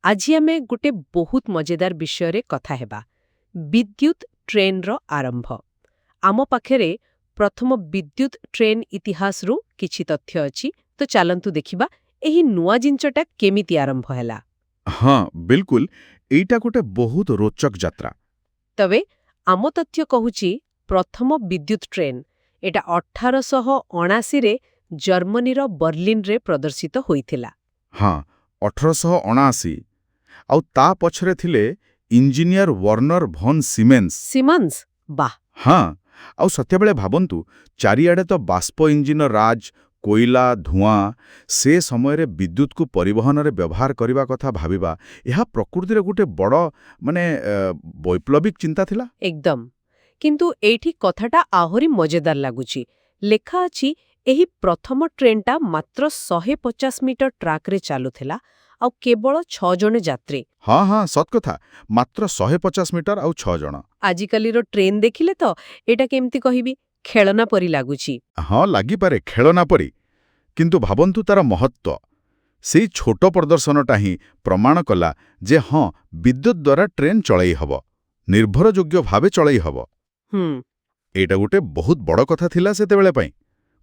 ଆଜି ଆମେ ଗୋଟେ ବହୁତ ମଜେଦାର ବିଷୟରେ କଥା ହେବା। ବିଦ୍ୟୁତ ଟ୍ରେନ୍ର ଆରମ୍ଭ। ଆମ ପାଖରେ ପ୍ରଥମ ବିଦ୍ୟୁତ ଟ୍ରେନ୍ ଇତିହାସରୁ କିଛି ତଥ୍ୟ ଅଛି, ତ ଚାଲନ୍ତୁ ଦେଖିବା ଏହି ନୂଆ ଜିନିଷଟା କେମିତି ଆରମ୍ଭ ହେଲା। ହଁ, ବିଲକୁଲ, ଏଇଟା ଗୋଟେ ବହୁତ ରୋଚକ ଯାତ୍ରା। ତେବେ ଆମ ତଥ୍ୟ କହୁଛି, ପ୍ରଥମ ବିଦ୍ୟୁତ ଟ୍ରେନ୍ ଏଇଟା 1879ରେ ଜର୍ମାନୀର ବର୍ଲିନରେ ପ୍ରଦର୍ଶିତ ହୋଇଥିଲା। ହଁ, 1879। ଆଉ ତା ପଛରେ ଥିଲେ ଇଞ୍ଜିନିୟର ୱର୍ଣ୍ଣର ଭନ୍ ସିମେନ୍ସ। ସିମନ୍ସ, ବାহ! ହଁ, ଆଉ ସେତେବେଳେ ଭାବନ୍ତୁ, ଚାରିଆଡ଼େ ତ ବାଷ୍ପ ଇଞ୍ଜିନର ରାଜ, କୋଇଲା, ଧୂଆଁ। ସେ ସମୟରେ ବିଦ୍ୟୁତକୁ ପରିବହନରେ ବ୍ୟବହାର କରିବା କଥା ଭାବିବା, ଏହା ପ୍ରକୃତିରେ ଗୋଟେ ବଡ଼ ମାନେ ବୈପ୍ଳବିକ ଚିନ୍ତା ଥିଲା। ଏକଦମ। କିନ୍ତୁ ଏଇଠି କଥାଟା ଆହୁରି ମଜେଦାର ଲାଗୁଛି। ଲେଖା ଅଛି, ଏହି ପ୍ରଥମ ଟ୍ରେନ୍ଟା ମାତ୍ର 150 ମିଟର ଟ୍ରାକ୍ରେ ଚାଲୁଥିଲା ଆଉ କେବଳ ଛଅ ଜଣ ଯାତ୍ରୀ। ହଁ ହଁ, ସତ କଥା, ମାତ୍ର 150 ମିଟର ଆଉ ଛଅ ଜଣ। ଆଜିକାଲିର ଟ୍ରେନ୍ ଦେଖିଲେ ତ ଏଇଟା କେମିତି କହିବି, ଖେଳନା ପରି ଲାଗୁଛି। ହଁ, ଲାଗିପାରେ ଖେଳନା ପରି। କିନ୍ତୁ ଭାବନ୍ତୁ ତାର ମହତ୍ତ୍ୱ। ସେଇ ଛୋଟ ପ୍ରଦର୍ଶନଟା ହିଁ ପ୍ରମାଣ କଲା ଯେ ହଁ, ବିଦ୍ୟୁତ ଦ୍ୱାରା ଟ୍ରେନ୍ ଚଳେଇ ହବ, ନିର୍ଭରଯୋଗ୍ୟ ଭାବେ ଚଳେଇ ହବ। ଏଇଟା ଗୋଟେ ବହୁତ ବଡ଼ କଥା ଥିଲା ସେତେବେଳେ ପାଇଁ,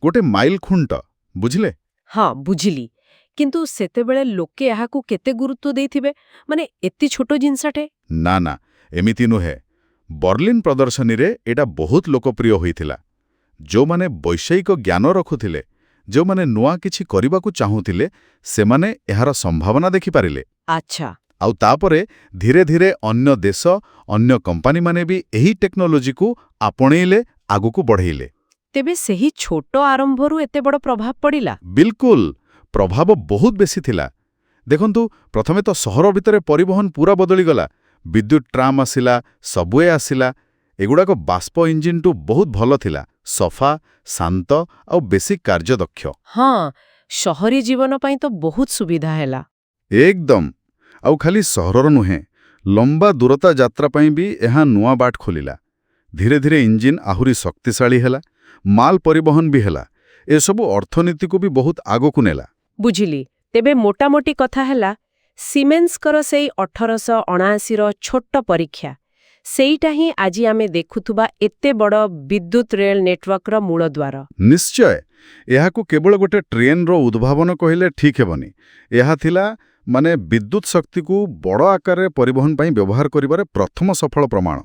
ଗୋଟେ ମାଇଲ ଖୁଣ୍ଟ, ବୁଝିଲେ? ହଁ, ବୁଝିଲି। କିନ୍ତୁ ସେତେବେଳେ ଲୋକେ ଏହାକୁ କେତେ ଗୁରୁତ୍ୱ ଦେଇଥିବେ? ମାନେ ଏତେ ଛୋଟ ଜିନିଷଟେ। ନା ନା, ଏମିତି ନୁହେଁ। ବର୍ଲିନ୍ ପ୍ରଦର୍ଶନୀରେ ଏଇଟା ବହୁତ ଲୋକପ୍ରିୟ ହୋଇଥିଲା। ଯେଉଁମାନେ ବୈଷୟିକ ଜ୍ଞାନ ରଖୁଥିଲେ, ଯେଉଁମାନେ ନୂଆ କିଛି କରିବାକୁ ଚାହୁଁଥିଲେ, ସେମାନେ ଏହାର ସମ୍ଭାବନା ଦେଖିପାରିଲେ। ଆଉ ତାପରେ ଧୀରେ ଧୀରେ ଅନ୍ୟ ଦେଶ, ଅନ୍ୟ କମ୍ପାନୀମାନେ ବି ଏହି ଟେକ୍ନୋଲୋଜିକୁ ଆପଣେଇଲେ, ଆଗକୁ ବଢ଼େଇଲେ। ତେବେ ସେହି ଛୋଟ ଆରମ୍ଭରୁ ଏତେ ବଡ଼ ପ୍ରଭାବ ପଡ଼ିଲା। ବିଲକୁଲ, ପ୍ରଭାବ ବହୁତ ବେଶୀ ଥିଲା। ଦେଖନ୍ତୁ, ପ୍ରଥମେ ତ ସହର ଭିତରେ ପରିବହନ ପୁରା ବଦଳିଗଲା। ବିଦ୍ୟୁତ ଟ୍ରାମ୍ ଆସିଲା, ସବୱେ ଆସିଲା। ଏଗୁଡ଼ାକ ବାଷ୍ପ ଇଞ୍ଜିନ୍ଠୁ ବହୁତ ଭଲ ଥିଲା, ସଫା, ଶାନ୍ତ ଆଉ ବେଶୀ କାର୍ଯ୍ୟଦକ୍ଷ। ହଁ, ସହରୀ ଜୀବନ ପାଇଁ ତ ବହୁତ ସୁବିଧା ହେଲା। ଏକଦମ। ଆଉ ଖାଲି ସହରର ନୁହେଁ, ଲମ୍ବା ଦୂରତା ଯାତ୍ରା ପାଇଁ ବି ଏହା ନୂଆ ବାଟ ଖୋଲିଲା। ଧୀରେ ଧୀରେ ଇଞ୍ଜିନ୍ ଆହୁରି ଶକ୍ତିଶାଳୀ ହେଲା, ମାଲ ପରିବହନ ବି ହେଲା। ଏସବୁ ଅର୍ଥନୀତିକୁ ବି ବହୁତ ଆଗକୁ ନେଲା। ବୁଝିଲି। ତେବେ ମୋଟାମୋଟି କଥା ହେଲା, ସିମେନ୍ସଙ୍କର ସେଇ 1879ର ଛୋଟ ପରୀକ୍ଷା, ସେଇଟା ହିଁ ଆଜି ଆମେ ଦେଖୁଥିବା ଏତେ ବଡ଼ ବିଦ୍ୟୁତ ରେଳ ନେଟୱାର୍କର ମୂଳଦ୍ୱାର। ନିଶ୍ଚୟ। ଏହାକୁ କେବଳ ଗୋଟେ ଟ୍ରେନ୍ର ଉଦ୍ଭାବନ କହିଲେ ଠିକ୍ ହେବନି। ଏହା ଥିଲା ମାନେ ବିଦ୍ୟୁତ ଶକ୍ତିକୁ ବଡ଼ ଆକାରରେ ପରିବହନ ପାଇଁ ବ୍ୟବହାର କରିବାରେ ପ୍ରଥମ ସଫଳ ପ୍ରମାଣ।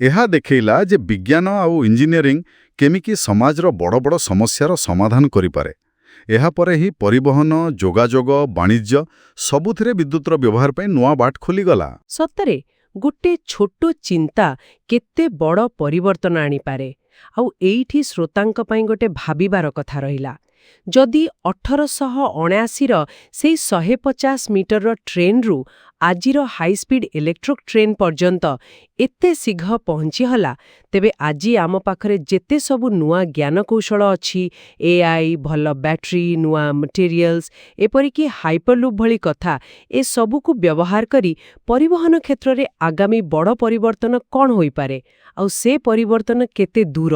ଏହା ଦେଖେଇଲା ଯେ ବିଜ୍ଞାନ ଆଉ ଇଞ୍ଜିନିୟରିଂ କେମିତି ସମାଜର ବଡ଼ ବଡ଼ ସମସ୍ୟାର ସମାଧାନ କରିପାରେ। ଏହାପରେ ହିଁ ପରିବହନ, ଯୋଗାଯୋଗ, ବାଣିଜ୍ୟ ସବୁଥିରେ ବିଦ୍ୟୁତର ବ୍ୟବହାର ପାଇଁ ନୂଆ ବାଟ ଖୋଲିଗଲା। ସତରେ ଗୋଟେ ଛୋଟ ଚିନ୍ତା କେତେ ବଡ଼ ପରିବର୍ତ୍ତନ ଆଣିପାରେ। ଆଉ ଏଇଠି ଶ୍ରୋତାଙ୍କ ପାଇଁ ଗୋଟେ ଭାବିବାର କଥା ରହିଲା। ଯଦି 1879ର ସେଇ 150 ମିଟରର ଟ୍ରେନ୍ରୁ ଆଜିର ହାଇସ୍ପିଡ୍ ଇଲେକ୍ଟ୍ରିକ୍ ଟ୍ରେନ୍ ପର୍ଯ୍ୟନ୍ତ ଏତେ ଶୀଘ୍ର ପହଞ୍ଚିଗଲା, ତେବେ ଆଜି ଆମ ପାଖରେ ଯେତେ ସବୁ ନୂଆ ଜ୍ଞାନକୌଶଳ ଅଛି, ଏଆଇ, ଭଲ ବ୍ୟାଟେରୀ, ନୂଆ ମଟେରିଆଲ୍ସ, ଏପରିକି ହାଇପରଲୁପ୍ ଭଳି କଥା, ଏସବୁକୁ ବ୍ୟବହାର କରି ପରିବହନ କ୍ଷେତ୍ରରେ ଆଗାମୀ ବଡ଼ ପରିବର୍ତ୍ତନ କ'ଣ ହୋଇପାରେ, ଆଉ ସେ ପରିବର୍ତ୍ତନ କେତେ ଦୂର